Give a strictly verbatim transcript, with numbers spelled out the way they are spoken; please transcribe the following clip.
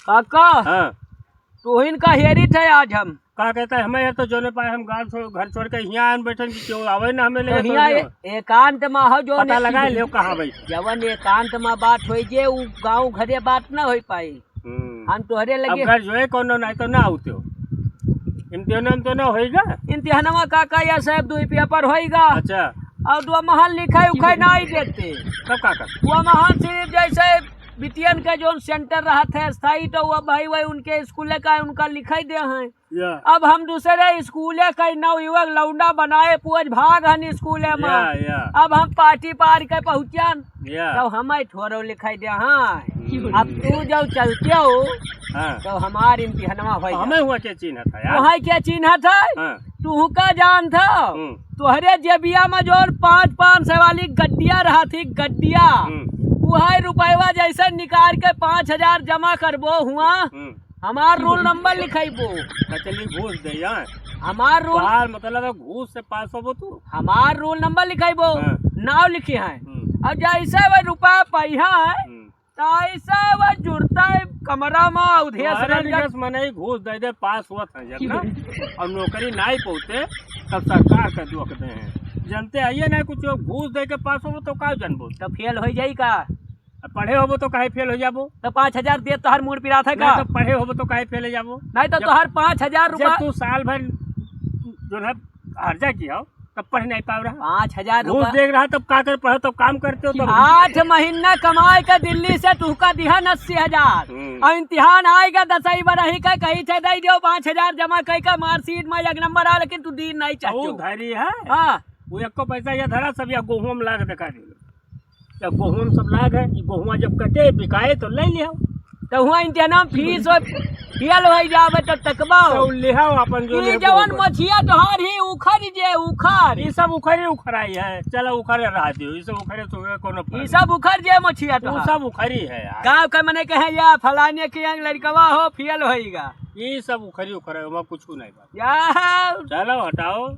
काका, हाँ। तोहिन का हेरित है आज हम। का कहता है, हमें ये तो जोने पाए हम गाँव छोड़, घर छोड़ के हियाँ आन बैठन कि केहू आवे ना हमें तो लेके हियाँ तोड़ने। ए-, एकांत मा हो जो पता ने-, लगा लेव कहाँ बैठ। जवन एकांत मा बात होई जे, उ गाँव घरे बात ना होई पाई। हम्म। हम तोहरे अब लगे घर जो है कौनो ना तो ना होते हो। इम्तिहान तो ना होइगा? इम्तिहानमा काका या साहब दुई पेपर होइगा। अच्छा। और दो महान लिखाई उखाई ना ही देते। तब का कर? वो महान सिर्फ जैसे बिटियन का जोन सेंटर रहत है स्थायी, तो वो भाई वही उनके स्कूले का उनका लिखाई दे हैं। या। अब हम दूसरे स्कूले का नवयुवक लौंडा बनाए पुअज भाग हन स्कूले में। या, या। अब हम पार्टी पार के पहुँचन, या। तो हमें ठोरो लिखाई दे, हाँ। हम्म। अब तू जब चलते हो, हाँ। तो हमार इम्तिहनवा होई हमें जाए। हुआ के चिन्ह था यार? वहाँ के चिन्ह था? हाँ। तू का जान था? हम्म। तोहरे जेबिया में जोन पाँच पाँच सौ वाली गड्डिया रहा थी, गड्डिया। हम्म। वही रुपयवा जैसे निकाल के पाँच हजार जमा करबो हुआ। हम्म। हमार रोल नंबर लिखाइबो। तो चली घूस दे यार। हमार रोल तोहार मतलब है घूस से पास होबो तू? हमार रोल नंबर लिखाइबो। हाँ। नाव लिखे हैं। हम्म। और जैसे वो रुपया पाई है, हम्म। तैसे वो जुड़ता है कमरा में, उधेस तोहरे रंजन। निकस मनई घूस दे दे, पास हुआ था जब ना, और नौकरी नाई पहुँचते, तब सरकार का दुख दे हैं। जनते आइए ना कुछ, घूस दे के पास होबो तो का जनबो? तो फेल हो जाई का? अब पढ़े होबो तो काहे फेल हो जाबो? तो पाँच हजार दे तोहर मूड पिरात है का? नहीं तो पढ़े होबो तो काहे फेल हो जाबो? नहीं तो जब, तोहर पाँच हजार जब रुपया तू साल भर जो है हर्जा किया हो, तब पढ़ नहीं पाव रहा। पाँच हजार घूस रुपया देख रहा तब का कर पढ़ो, तब काम करते हो तब। आठ महीना कमाए के दिल्ली से तुहका दिहन अस्सी हजार। हम्म। और इम्तिहान आएगा दसई बरही का, कही थे दे दियो पाँच हजार जमा कई का मार्कशीट में एक नंबर आ, लेकिन तू दीन नहीं चाहते वो हो। धरी है। हाँ। वो एको पैसा ये धरा सब या गेहूं में लाग दिखा दे। जब गेहूं सब लाग है, ये गेहुआ जब कटे, बिकाए तो ले लिया। तो हुआ इनके नाम फीस और फेल हो जावे तो तकबा हो। तो लिहाओ अपन जो ये लेबो जवन होगा। मछिया तोहार ही उखड़ जे, उखड़। ये सब उखड़े उखड़ाई है, चलो उखड़े रह दियो, ये सब उखड़े तो कोनो फर्क ये सब उखड़ जे मछिया वो तोहार। सब उखड़ी है यार। गाँव के मने कहे या फलाने के यहाँ लड़कवा हो, फेल होइगा। ये सब उखड़ी उखड़े, वहाँ कुछ नहीं बात। या। चलो हटाओ।